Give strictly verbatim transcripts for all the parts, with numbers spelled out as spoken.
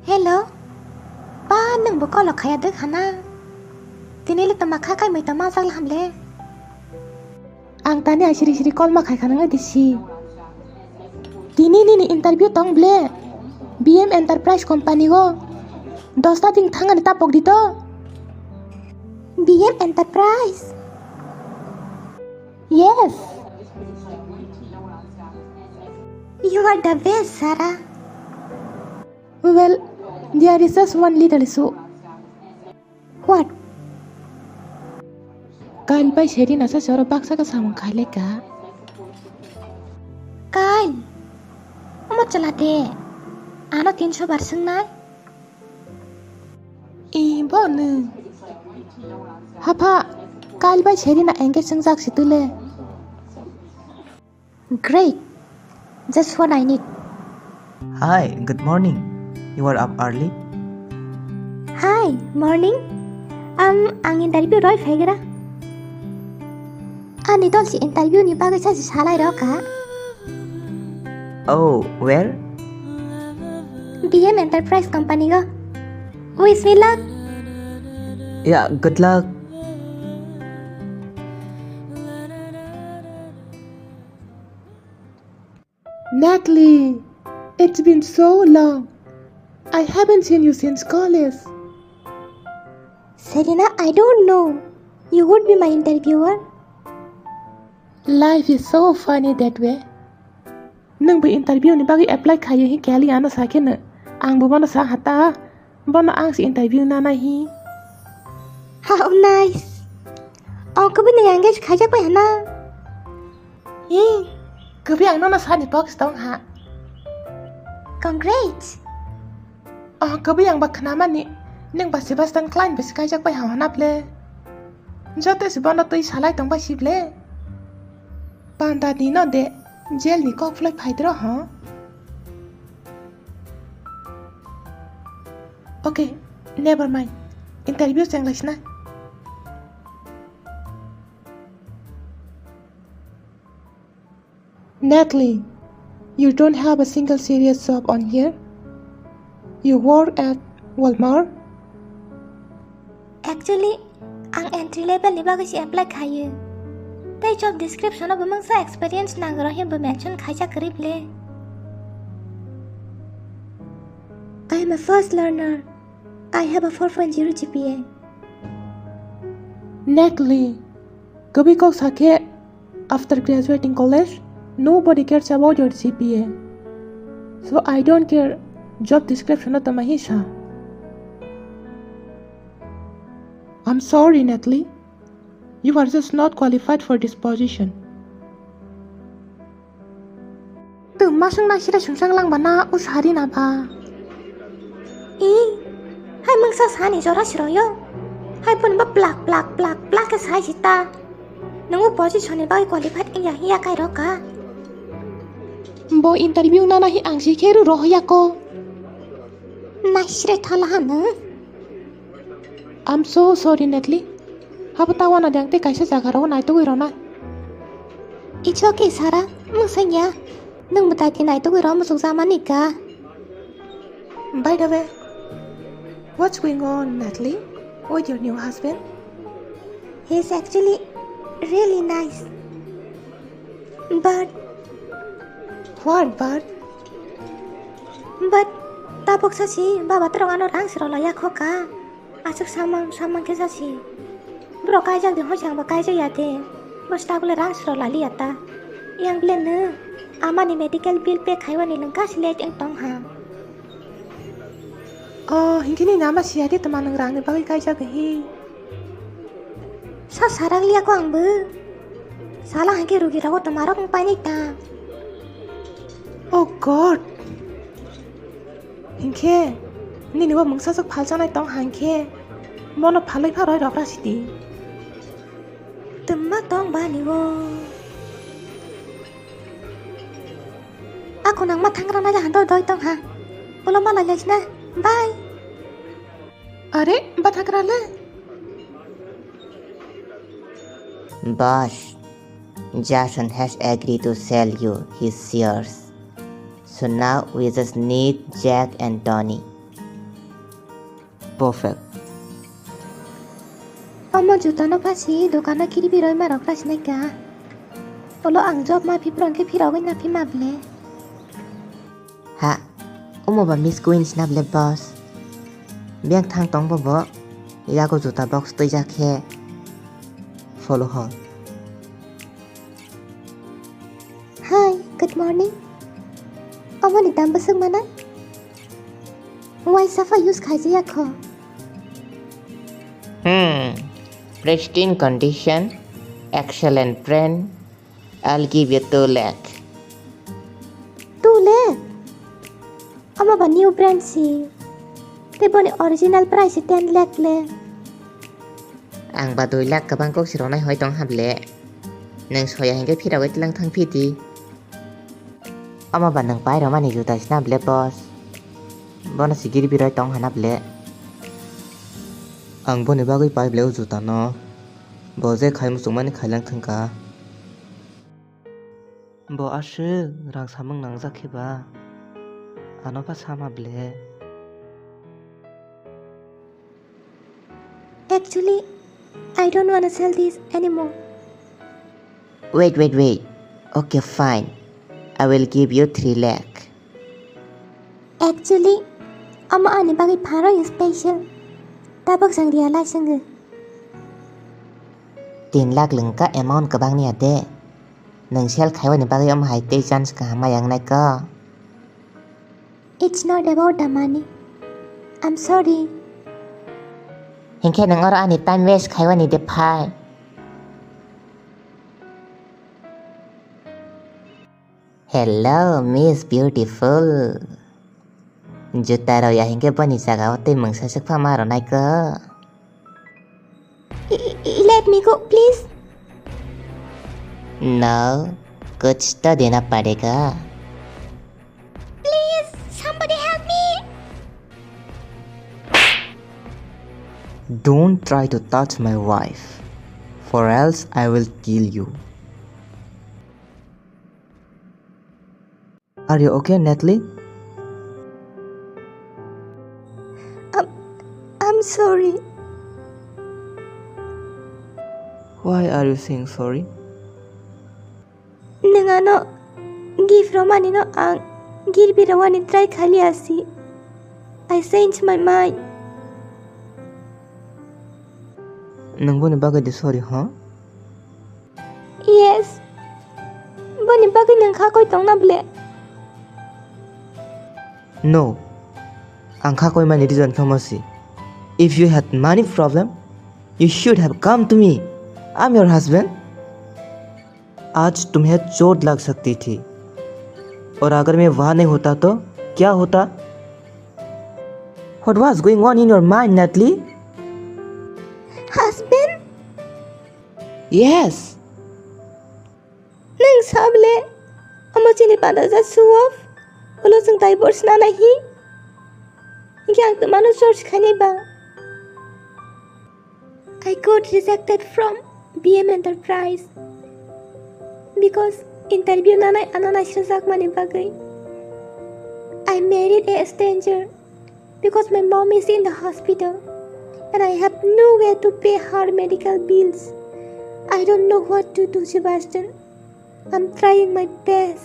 Hello. Ba, nwng bo call khaya de khana. Tini le tama kha kai mai tama jak ham le. Ang tani ai siri siri call ma khai khana ngai de si. Tini nini interview tong ble. B M Enterprise company go. Dosta ding thangani tapok di to. B M Enterprise. Yes. You are the best, Sarah. Well, there is just one little issue. What? Kyle bai Serena sa soro baksa ka samung khaile ka. Kyle, omo chwla de. Ano tinso bar swngnai. I bo nwng. Hapha, Kyle bai Serena engage wngjak si tule. Great. Just what I need. Hi, good morning. You are up early? Hi, morning. Um, ang interview roi phaigra. Ani dol si interview ni bagwi sa si salai rok ha. Oh, where? B M Enterprise company go. Wish me luck. Yeah, good luck. Natalie, it's been so long. I haven't seen you since college. Serena, I don't know. You would be my interviewer. Life is so funny that way. Nwng bo interview ni bagwi apply khaio hi kali ano sakhe no. Ang bo bono sa hata. Bono ang si interview na nai hi. How nice. Oh, kubui nwng engage khaijak bai hana. Hi, kubui ang nono sani box tong ha. Congrats. Oh, kubui ang ba khnamani. Nwng ba Sebastian Klein besi kaijak bai ha hana ble. Joto si bono twi salai tong bai si ble. Panda ni no de, jail ni kok phlai phaidro ho. Okay, never mind. Interview chenglaisna. Natalie, you don't have a single serious job on here? You work at Walmart? Actually, ang entry level ni bagwi se apply khaio. Tei job description o bo mungsa experience nang rw hwnwi bo mention khaijak kwrwi ble. I am a fast learner. I have a four point zero G P A. Natalie, kubui kok sakhe, after graduating college, nobody cares about your G P A. So I don't care job description o tama hisa. I'm sorry, Natalie. You are just not qualified for this position. Twi masung nai sira sungsang lang ba na usari na ba. I, hai mungsa sani jora siroyo. Hai pun ba plak, plak, plak, plak ke sai sita. Nungu position ni bai qualified iya iya kai roka. Bo interview na na hi ang si kheru roh ya ko. Nai sira thala hanu. I'm so sorry, Natalie. Habo tawana dang tei kaisa jaga rogo naitugwi rona. It's okay, Sarah. Mwsanya. Nwng mwtai khe naitugwi rw muchukjakmani ka. By the way, what's going on, Natalie, with your new husband? He's actually really nice. But what but? But tabuk sasi baba torok ano rang siro laya khoka. Aswk samang samang khe sasi. Borok kaijak de hoi sangba kaijak ya de. Bwswk tabuk le rang siro lali ya ta. Yang ble nw amani medical bill pay khaiwani lwng kasi late wng tong ha. Oh, hinkhe nini ama siya de tma nwng rangni bagwi kaijak hi? Sa sarak liya ko ang bo. Sala hangke rugi rogo tma rok wng painai ta. Oh God. Hinkhe nini bo mungsa sok phalchanai tong hangkhe mono phalwi pha roi rok ra sidi. Tma tong bani o. Ako nang ma thangra na jahan doi doi tong ha. Ulo ma lai lai sna. Bye. Are, bathakra le? Boss, Jason has agreed to sell you his shares. So now we just need Jack and Tony. Perfect. Omo juta no phasi dokano kiri biroi ma rok rasi nai ka. Olo ang job ma phi prong khe phirogwi na phi ma ble. Ha, omo ba Miss Queen sina ble boss. Biyang thang tong bo bo. Yago juta box twi ja khe. Follow hor. Hi, good morning. Omo ni dam bwswk mana? Why safa use khaijaya kho? Hmm, pristine condition, excellent brand. I'll give you two lakh. Two lakh? Omo ba new brand si. Tei boni original price si ten lakh le. Ang ba dui lakh kwbang kok si ronai hoi tong ha ble. Nwng soya hinkhe phirogwi tlang thang phi di. Omo ba nwng pai romani juta sina ble boss. Bono si giri biroi tong hana ble. Ang boni bagwi pai ble o juta no. Bo je khai muchungmani khailang thangkha. Bo aswk rang samung nangjak khe ba? Ano pha sama ble. Actually, I don't wanna sell this anymore. Wait, wait, wait. Okay, fine. I will give you three lakh. Actually, omo ani bagwi pharo special. Tabuk jang realize wngwi. Tin lakh lwngka amount kwbangni ya de. Nwng sell khaiwani bagwi omo hai tei chance kaham ma yang nai ko. It's not about the money. I'm sorry. Hinkhe nwng oro ani time waste khaiwani de phai. Hello, Miss Beautiful. Juta rw ya hinkhe boni jaga o tei mungsa swk pha ma rw nai ko. Let me go, please. No, kuch to dena padega. Please, somebody help me. Don't try to touch my wife, for else I will kill you. Are you okay, Natalie? I'm, I'm sorry. Why are you saying sorry? Nwng ano gift romani no ang girbi rwani try khali asi. I changed my mind. Nwng boni bagwi de sorry, huh? Yes. Boni bagwi nwng kha koi tongna ble? No. Ang kha koi mani reason khe omo si. If you had money problem, you should have come to me. I'm your husband. आज तुम्हें चोट लग सकती थी, और अगर मैं वहाँ नहीं होता तो क्या होता? What was going on in your mind, Natalie? Husband? Yes. Nwng sable, omo chini panda ja show off, ulo chwng divorce nana hi? Hinkhe ang twmano church khainai ba? I got rejected from B M Enterprise because interview nanai ano naisirjakmani bagwi. I married a stranger because my mom is in the hospital and I have no way to pay her medical bills. I don't know what to do, Sebastian. I'm trying my best.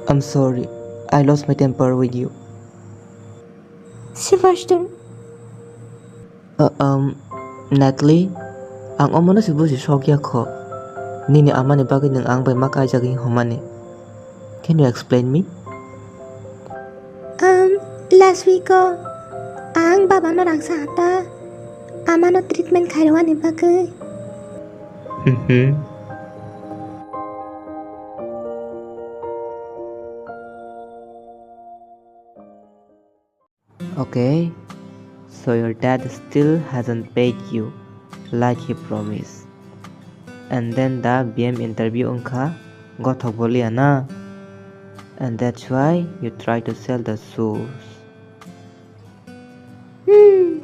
I'm sorry, I lost my temper with you. Sebastian. Uh, um, Natalie, ang omono se buji sokya kho. Nini amani bagwi nwng ang bai ma kaijagwi hwnmani. Can you explain me? Um, last week o ang baba no rangsa hata, ama no treatment khairwani bagwi. Mhm. Okay, so your dad still hasn't paid you like he promised. And then the B M interview wngkha gothok boliya na? And that's why you try to sell the shoes. Hmm,